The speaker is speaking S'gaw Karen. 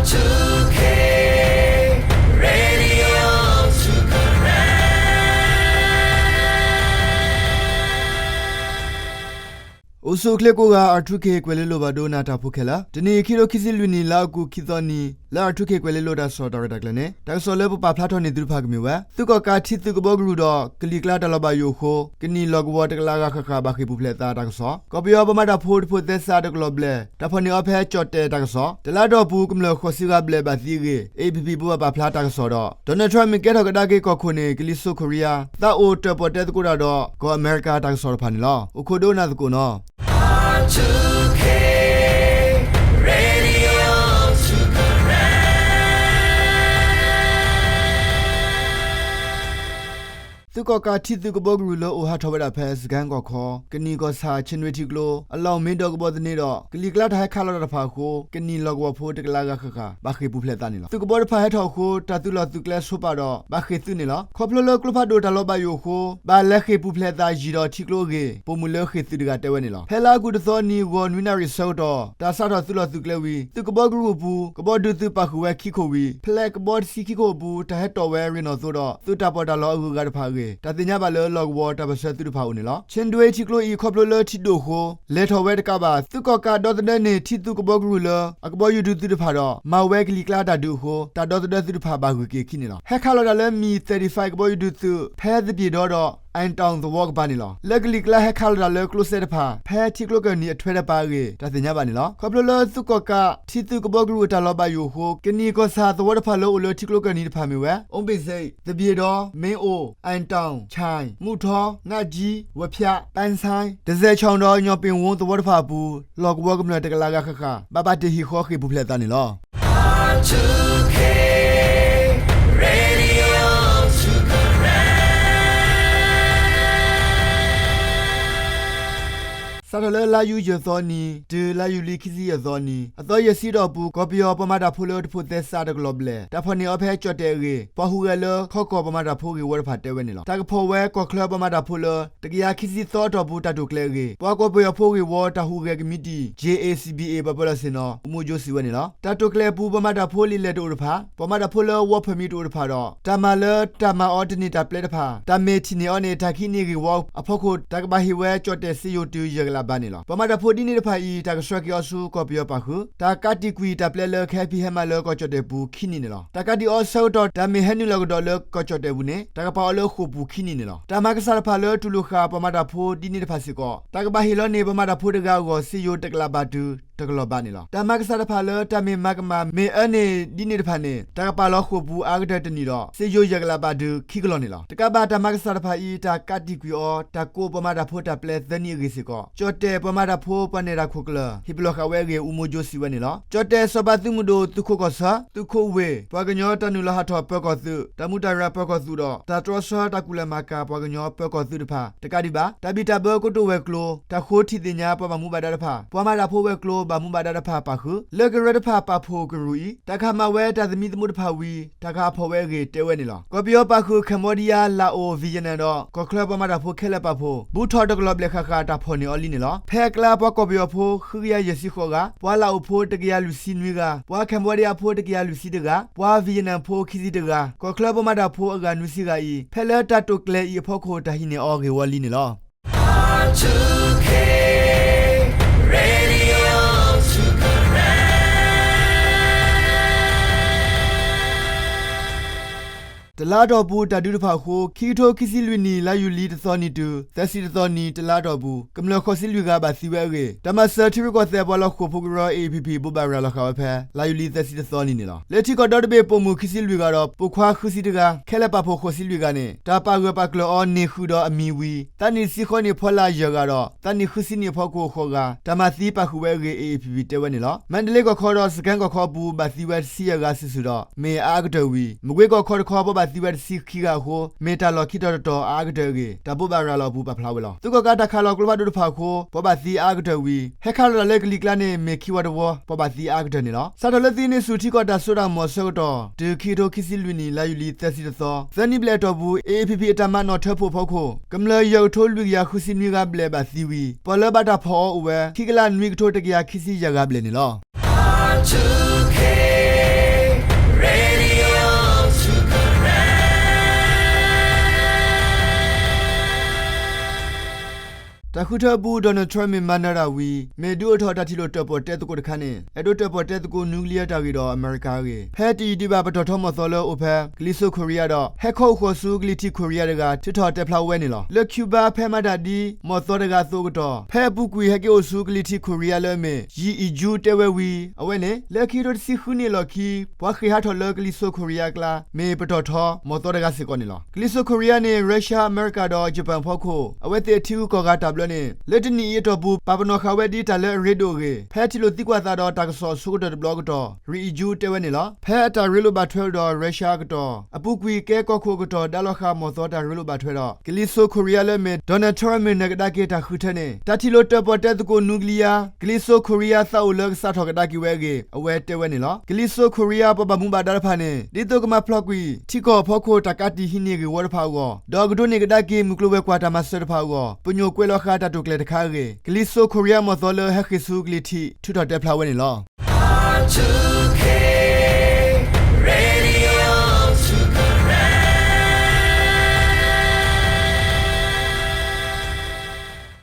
အိၣ်ဆူၣ်အိၣ်ချ့ကိးဂၤ R two K ကွဲၤလ့လိၤဘၣ်ဒိနၤတၢ်ဖိခဲလၢာ်, တနံၤအံၤ ခံကထိခံဆံလွံၢ်နံၣ် လါအီကူး ခံသီနံၤ လၢ R two K ကွဲၤလ့လိၤတၢ်ကစီၣ်တၢ်ရဲၣ်တၢ်ကျဲၤန့ၣ် တၢ်ကစီၣ်လၢပပာ်ဖျါထီၣ်န့ၢ်သုတဖၣ်ကမ့ၢ်ဝဲ သုးကီၣ်ကးထံသုးကဘီကရူၢ်ဒီး ကလံၤကျါတၢ်လီၤဘၣ်ယိၣ်အဃိ ကနံၣ်လီၢ်ကဝီၤတကလးဂၤဃၣ်ဃၣ် ဘၣ်ဃ့ၢ်ပူၤဖျဲးအသးတၢ်ကစီၣ်, ကီၢ်ပယီၤပှၤမၤတၢ်ဖိတဖိးသဲစးတကလီၢ်ဘျဲၣ် တၢ်ဖီၣ်န့ၢ်အီၤဖဲကၠီၣ်တဲၣ်တၢ်ကစီၣ်, တလါတီၢ်ပူၤ ကမျၢၢ်ဃိးဆံဂၤဘျဲၣ်ဘၣ်သံအဂ့ၢ် A F P ဘိးဘၣ်ပာ်ဖျါတၢ်ကစီၣ်ဒီး Donald Trump မ့ၢ်ကဲထီၣ်ကဒါက့ၤကီၢ်ခိၣ်န့ၣ် ကလံၤစိးခိရံယါ သးအိၣ်တၢၣ်ပီၣ်တဲသကိးတၢ်ဒီး ကီၢ်အမဲရကၤတၢ်ကစီၣ်တဖၣ်န့ၣ်လီၤ. အိၣ်ခိးဒိကနၣ်သကိးနီၤ. သုးကီၣ်ကးထံသုးကဘီကရူၢ်လၢအိၣ်ဟးထီၣ်ဝဲဒၣ်ဖဲ စကဲၣ်ကီၢ်ခီ ကနံၣ်ကီၢ်ဆၣ် ဆ့ၣ်နွ့ထံကျိ အလီၢ်မ့ၢ်ဒီးကဘီသန့ဒီး ကလံၤကျါတၢ်ဟဲခးလီၤတၢ်တဖၣ်အဃိ ကနံၣ်လီၢ်ကဝီၤဖိတကလးဂၤဃၣ်ဃၣ် ဘၣ်ဃ့ၢ်ပူၤဖျဲးအသးန့ၣ်လီၤ. သုးကဘီတဖၣ်ဟဲထီၣ်အဃိ တၢ်သုးလီၢ်သုးကျဲဆိပာ်ဒီး ဘၣ်ဃ့ၢ်သုးန့ၣ်လီၤ. ခီဖျိလၢကျိဖးဒိၣ်တၢ်လီၤဘၣ်ယိၣ်အဃိ ဘၣ်လဲၤဃ့ၢ်ပူၤဖျဲးအသးယံာ်ဒီးထံကျိအဂ့ၢ် ပိာ်မုၣ်လၢဃ့ၢ်သုးတဂၤတဲဝဲန့ၣ်လီၤ. ဖဲလါအီကူးတသီနံၤ ဂီၤနွံနၣ်ရံၣ်ဆၢကတီၢ် တၢ်စးထီၣ်သုးလီၢ်သုးကျဲဝံၤ သုးကဘီကရူၢ်အပူၤ ကဘီဒုးသုးပာ်ဃုာ်ဝဲခံခိၣ်ဝံၤ ဖဲကဘီတဆံခံခိၣ်အပူၤ တၢ်ဟဲတီၣ်ဝဲရ့ၣ်နီၣ်သိဒီး သုးတၢ်ပီးတၢ်လီအဂုၤအဂၤတဖၣ်အဂ့ၢ် တၢ်သ့ၣ်ညါဘၣ်လၢလီၢ်ကဝီၤတၢ်ပၢၢ်ဆၢသုးတဖၣ်အအိၣ်န့ၣ်လီၤ. ဆ့ၣ်နွ့ထံကျိအံၤ ခီဖျိလၢထံဒိၣ်အဃိ လဲၤထီၣ်ဝဲတကးဘၣ် သုးကီၣ်ကးဒီသဒၢန့ၢ် ထံသုးကဘီကရူၢ်လၢ အကဘီယူၤဒုးသုးတဖၣ်ဒီး မၤဝဲကလံၤကျါတၢ်ဒုးအဃိ တၢ်ဒီသဒၢသုးတဖၣ်ဘၣ်ဂုာ်က့ၤအခံန့ၣ်လီၤ. ဟဲခးလီၤတၢ်လၢ MiG thirty-five ကဘီယူၤဒုးသုး ဖဲသပ့ၤဒီဒီး Ainton သဝီကပၤန့ၣ်လီၤ. လၢကလံၤကျါဟဲခးလီၤတၢ်လၢကျိစဲးတဖၣ် ဖဲထံကျိကၢၢ်နံၤအထွဲတပၤအဂ့ၢ် တၢ်သ့ၣ်ညါဘၣ်န့ၣ်လီၤ. ခီဖျိလၢသုးကီၣ်ကး ထံသုးကဘီကရူၢ်အတၢ်လီၤဘၣ်ယိၣ်အဃိ ကနံၣ်ကီၢ်ဆၣ်သဝီတဖၣ်လၢအိၣ်လၢထံကျိကၢၢ်နံၤတဖၣ်မ့ၢ်ဝဲ အူဘ့ၣ်စ့း, သပ့ၤဒီ, မ့ၣ်အူၣ်, Ainton, ခၠၣ်, မူၣ်ထီ, နၣ်ကၠံ, ဝဲဖၠး, ပၣ်ဆၣ်, တစဲးဆီၣ်ဒီး ညီၣ်ပ့ၣ်ဝူသဝီတဖၣ်အပူၤ လီၢ်ကဝီၤကမျၢၢ်တကလးဂၤဃၣ်ဃၣ် ဘၣ်ဘၣ်တ့ၢ်ဟံၣ်ဃီဃ့ၢ်ပူၤဖျဲးအသးန့ၣ်လီၤ. စးထီၣ်လၢလါယူၤယဲၢ်သီနံၤ တုၤလါယူၤလံခံဆံယဲၢ်သီနံၤ အသီယဲၢ်ဆံတီၢ်ပူၤ ကီၢ်ပယီၤပှၤမၤတၢ်ဖိလၢတဖိးသဲစးတကလီၢ်ဘျဲၣ် တၢ်ဖီၣ်န့ၢ်အီၤဖဲကၠီၣ်တဲၣ်အဂ့ၢ် ပှၤဟူးဂဲၤလၢခီကီၢ်ပှၤမၤတၢ်ဖိဂ့ၢ်ဝီတဖၣ်တဲဝဲန့ၣ်လီၤ. တၢ်ကဖီၣ်ဝဲကီၢ်ချၢပှၤမၤတၢ်ဖိလၢ တကယၤခံဆံသီအတီၢ်ပူၤတၢ်တိာ်ကျဲၤအဂ့ၢ် ပှၤကီၢ်ပယီၤဖိဂ့ၢ်ဝီတၢ်ဟူးဂဲၤကမံးတံာ် J A C B A ပှၤပၢၤလီၢ်ဆ့ၣ်နီၤ အူမိၢ်ကၠိစံးဝဲန့ၣ်လီၤ. တၢ်တိာ်ကျဲၤအပူၤ ပှၤမၤတၢ်ဖိလံာ်လဲၢ်တအိၣ်တဖၣ်, ပှၤမၤတၢ်ဖိလၢ work permit တအိၣ်တဖၣ်ဒီး တၢ်မၤလၢတၢ်မၤအီၤတန့ၢ်တၢ်ပျဲတဖၣ် တၢ်မ့ၢ်ထံၣ်န့ၢ်အီၤန့ၣ် တၢ်ခံနံၣ်ဂ့ၢ်ဝီအဖီခိၣ် တၢ်ကဘၣ်ဟ့ၣ်ဝဲကၠီၣ်တဲၣ်စ့ယိၤတုၤယဲၢ်ကလးဘးန့ၣ်လီၤ. ပှၤမၤတၢ်ဖိဒ်န့ၣ်တဖၣ်အံၤ တၢ်ကဆှၢက့ၤအီၤဆူကီၢ်ပယီၤပာ်ဃုာ် တၢ်ကးတံာ်ကွံာ်တၢ်ပျဲလၢကဟဲဖံးဟဲမၤလၢကီၢ်ကၠီၣ်တဲၣ်ပူၤခံနံၣ်န့ၣ်လီၤ. တၢ်ကးတံာ်အီၤဆၢကတီၢ် တၢ်မ့ၢ်ဟဲနုာ်လီၤကဒီးလၢကီၢ်ကၠီၣ်တဲၣ်ပူၤန့ၣ် တၢ်ကပာ်အီၤလၢဃိာ်ပူၤခံနံၣ်န့ၣ်လီၤ. တၢ်မၤကစၢ်တဖၣ်လၢတူၢ်လိာ်ဃာ်ပှၤမၤတၢ်ဖိဒ်န့ၣ်တဖၣ်စ့ၢ်ကီး တၢ်ကဘၣ်ဟ့ၣ်လီၤန့ၢ်ပှၤမၤတၢ်ဖိတဂၤအဂီၢ် စ့ယိၤတကလးဘးတုၤတကလီၢ်ဘးန့ၣ်လီၤ. တၢ်မၤကစၢ်တဖၣ်လၢတၢ်မ့ၢ်မၤကမၣ် မ့ၢ်အၢန့ၢ်ဒ်န့ၣ်တဖၣ်န့ၣ် တၢ်ကပာ်လီၤဃိာ်ပူၤအါကတၢၢ်တနံၣ်ဒီး စ့ယိၤယဲၢ်ကလးဘးတုၤခံကလီၢ်န့ၣ်လီၤ. တကးဘၣ်တၢ်မၤကစၢ်တဖၣ်အံၤ တၢ်ကးတံာ်ကွံာ်အီၤ တၢ်ကိးပှၤမၤတၢ်ဖိတၢ်ပျဲသၢနံၣ်အဂ့ၢ်စ့ၢ်ကီး ကၠီၣ်တဲၣ်ပှၤမၤတၢ်ဖိပှၤနဲၣ်တၢ်ခိၣ်ကျၢၢ် ဟ့ၣ်ပလီၢ်ဃာ်ဝဲအဂ့ၢ် အူမိၢ်ကၠိစံးဝဲန့ၣ်လီၤ. ကၠီၣ်တဲၣ်စီၤပၤသုးမုၢ်ဒိၣ် သုးခိးကီၢ်ဆၢ သုးခိးဝ့ၢ် ပှၤကညီတၢ်နုာ်လီၤဟးထီၣ်ပၢၤကီၢ်သုး တၢ်မူးတၢ်ရၢပၢၤကီၢ်သုးဒီး တၢ်တြီဆၢတၢ်ကူၣ်လဲၤမၤကၤပှၤကညီပၢၤကီၢ်သုးတဖၣ် တကးဒံးဘၣ် တၢ်ဘံၣ်တၢ်ဘၢကိတိာ်ဝဲၤကျိၤ တၢ်ဃိထံသ့ၣ်ညါပှၤဘၣ်မူဘၣ်ဒါတဖၣ် ပှၤမၤတၢ်ဖိဝဲၤကျိၤ ဘၣ်မူဘၣ်ဒါတဖၣ်ပာ်ဃုာ် လၢကရၢတဖၣ်ပာ်ဖှိၣ်ကရူၢ်အံၤ တၢ်ကဟးမၤဝဲတၢ်သမံသမိးတဖၣ်ဝံၤ တၢ်ကဟးဖီၣ်ဝဲအဂ့ၢ်တဲဝဲန့ၣ်လီၤ. ကီၢ်ပယီၤပာ်ဃုာ် Cambodia, Laos, Vietnam ဒီး ကီၢ်ချၢပှၤမၤတၢ်ဖိခဲလၢာ်ပာ်ဖှိၣ် ဘူးထီၣ်တကလီၢ်ဘျဲၣ်ဃၣ်ဃၣ် တၢ်ဖီၣ်န့ၢ်အီၤလံန့ၣ်လီၤ. ဖဲအကျါ ပှၤကီၢ်ပယီၤဖိ ဃုကယၤယဲၢ်ဆံဃိးဂၤ, ပှၤလၣ်အိၣ်ဖိ တကယၤလွံၢ်ဆံနွံဂၤ, ပှၤ Cambodia ဖိ တကယၤလွံၢ်ဆံတဂၤ, ပှၤ Vietnam ဖိ ခံဆံတဂၤ, ကီၢ်ချၢပှၤမၤတၢ်ဖိအဂၤနွံဆံဂၤအံၤ ဖဲလၢတၢ်တိာ်ကျဲၤအံၤအဖီခိၣ် တၢ်ဟံးန့ၢ်အီၤဂ့ၢ်ဝီလံန့ၣ်လီၤ. တလါအတီၢ်ပူၤ တၢ်ဒုးတဖၣ်အဃိ ခံကထိခံဆံလွံၢ်နံၣ် လါယူၤလံတသီနံၤတုၤ သၢဆံတသီနံၤ တလါအတီၢ်ပူၤ ကမျၢၢ်ဃိးဆံလွံၢ်ဂၤဘၣ်သံဝဲအဂ့ၢ် တၢ်မၤစၢၤထံရူၢ်ကီၢ်သဲးပှၤလီၤဃိာ်ဖိကရၢ A A P P ဘိးဘၣ်ရၤလီၤဃာ်ဝဲဖဲ လါယူၤလံသၢဆံတသီနံၤန့ၣ်လီၤ. လၢထံကီၢ်ဒီတဘ့ၣ် ပိာ်မုၣ်ခံဆံလွံၢ်ဂၤဒီး ပိာ်ခွါဃုဆံတဂၤ ခဲလၢာ်ပာ်ဖှိၣ်ဃိးဆံလွံၢ်ဂၤန့ၣ် တၢ်ပာ်ဂၢၢ်ပာ်ကျၢၤအီၤန့ၢ်ဃုာ်ဒီးအမံၤဝံၤ သးနံၣ်တဆံဃိးနံၣ်အဖီလာ်ယဲၢ်ဂၤဒီး သးနံၣ်ဃုဆံနံၣ်အဖီခိၣ်ဃိးဂၤ တၢ်မၤသံပာ်ဃုာ်ဝဲအဂ့ၢ် A A P P တဲဝဲန့ၣ်လီၤ. မါဒလ့ကီၢ်ခီဒီး စကဲၣ်ကီၢ်ခီအပူၤ ဘၣ်သံဝဲတဆံယဲၢ်ဂၤစုာ်စုာ်ဒီး မ့ၢ်အအါကတၢၢ်ဝံၤ မကွ့ကီၢ်ခီတခီ ပှၤဘၣ်သံဝဲတဆံခံဂၤအဃိ မ့ၢ်တၢ်လီၢ်ခံတီၤတတီၤအအါကတၢၢ်အဂ့ၢ် တၢ်ဘိးဘၣ်ရၤလီၤအပူၤပာ်ဖျါဝဲလီၤ. သုးကီၣ်ကးတၢ်ခးလီၤကျိဖးဒိၣ်တဖၣ်အဃိ ပှၤဘၣ်သံအါကတၢၢ်ဝံၤ ဟဲခးလီၤတၢ်လၢကလံၤကျါန့ၣ် မ့ၢ်ခံဝီတဝီ ပှၤဘၣ်သံအါကတၢၢ်န့ၣ်လီၤ. စးထီၣ်လၢသုးဟံးန့ၢ်ဆူၣ်ထံကီၢ်တၢ်စိတၢ်ကမီၤအဆၢကတီၢ် တုၤခံကထိခံဆံလွံၢ်နံၣ် လါယူၤလံသၢဆံတသီ သၢနံၣ်ဘျဲၣ်အတီၢ်ပူၤ A A P P အတၢ်မၤနီၣ်ထၢဖှိၣ်အဖီခိၣ် ကမျၢၢ်ယဲၢ်ကထိလွံၢ်ကယၤဃုဆံနွံဂၤဘျဲၣ်ဘၣ်သံဝံၤ ပှၤလၢဘၣ်တၢ်ဖီၣ်အီၤအိၣ်ဝဲ ခံကလးနွံကထိတကယၤခံဆံယဲၢ်ဂၤဘျဲၣ်န့ၣ်လီၤ. တၢ်ဃုထၢအပူၤ Donald Trump မ့ၢ်မၤနၢၤတၢ်ဝံၤ မ့ၢ်ဒုးအိၣ်ထီၣ်တၢ်ထံၣ်လိာ်တၢၣ်ပီၣ်တဲသကိးတခါန့ၣ် အဲၣ်ဒိးတၢၣ်ပီၣ်တဲသကိး nuclear တၢ်ဂ့ၢ်ဒီးအမဲရကၤအဂ့ၢ် ဖဲတယံာ်ဒံးဘၣ် ပတီၢ်ထီမီၢ်သီလၢအိၣ်ဖဲ ကလံၤစိးခိရံယါဒီး ဟဲခီအိၣ်ဃီၤဆူကလံၤထံးခိရံယါတဂၤ ထုးထီၣ်တဲဖျါဝဲန့ၣ်လီၤ. လၢ Cuba ဖဲမၤတၢ်ဒ်မီၢ်သီတဂၤအသိးအကတီၢ် ဖဲအပူၤကွံာ်ဟဲက့ၤအိၣ်ဆူကလံၤထံးခိရံယါလၢအမ့ၢ် Yi Ijun တဲဝဲဝံၤ အဝဲန့ၣ် လၢခံကထိတဆံဃုနံၣ်အလီၢ်ခံ ပှၤဃ့ၢ်ဟးထီၣ်လၢကလံၤစိးခိရံယါအကျါ မ့ၢ်ပတီၢ်ထီမီၢ်သီတဂၤစ့ၢ်ကီးန့ၣ်လီၤ. ကလံၤစိးခိရံယါန့ၣ် Russia အမဲရကၤဒီး Japan အဖီခိၣ် အဝဲသ့ၣ်အထံဂုၤကီၢ်ဂၤတၢ်ဘျၢန့ၣ် လၢတနံၣ်အံၤအတီၢ်ပူၤ ပာ်ပနီၣ်ဃာ်ဝဲဒ်တၢ်လၢအရ့ဒိၣ်အဂ့ၢ် ဖဲထံၣ်လိာ်သံကွၢ်သးဒီးတၢ်ကစီၣ်အဆိကတၢၢ်တဘျီအကတီၢ် Ri Ijun တဲဝဲန့ၣ်လီၤ. ဖဲအတၢ်ရ့လိာ်ဘၣ်ထွဲဒီး Russia အကတီၢ် အပူၤကွံာ်ကဲကီၢ်ခိၣ်အကတီၢ် ဒါလီၤဃာ်မီၢ်သီတၢ်ရ့လိာ်ဘၣ်ထွဲဒီး ကလံၤစိးခိရံယါလၢအမ့ၢ် Donald Trump မ့ၢ်နၢၤကဒါက့ၤတၢ်ဃုထၢန့ၣ် တၢ်ထံၣ်လိာ်တၢၣ်ပီၣ်တဲသကိး nuclear ကလံၤစိးခိရံယါသးအိၣ်လၢကစးထီၣ်ကဒါက့ၤဝဲအဂ့ၢ် အဝဲတဲဝဲန့ၣ်လီၤ. ကလံၤစိးခိရံယါပှၤဘၣ်မူဘၣ်ဒါတဖၣ်န့ၣ် ဒ်သိးကမၤဖျီကွံာ် ထံကီၢ်အဖီခိၣ်တၢ်ကးတံာ်ဟံးန့ၢ်ဂ့ၢ်ဝီတဖၣ်အဂီၢ် ဒီးကဒိးန့ၢ်ကဒါက့ၤမုၢ်ကျိၤဝဲၤကွာ်တၢ်မၤစၢၤတဖၣ်အဂီၢ် ပညိၣ်ကွဲးလီၤဃာ်တၢ်တိာ်ကျဲၤတခါအဂ့ၢ် ကလံၤစိးခိရံယါမီၢ်သီလၢဟဲဃ့ၢ်ဆူကလံၤထံး ထုးထီၣ်တဲဖျါဝဲန့ၣ်လီၤ.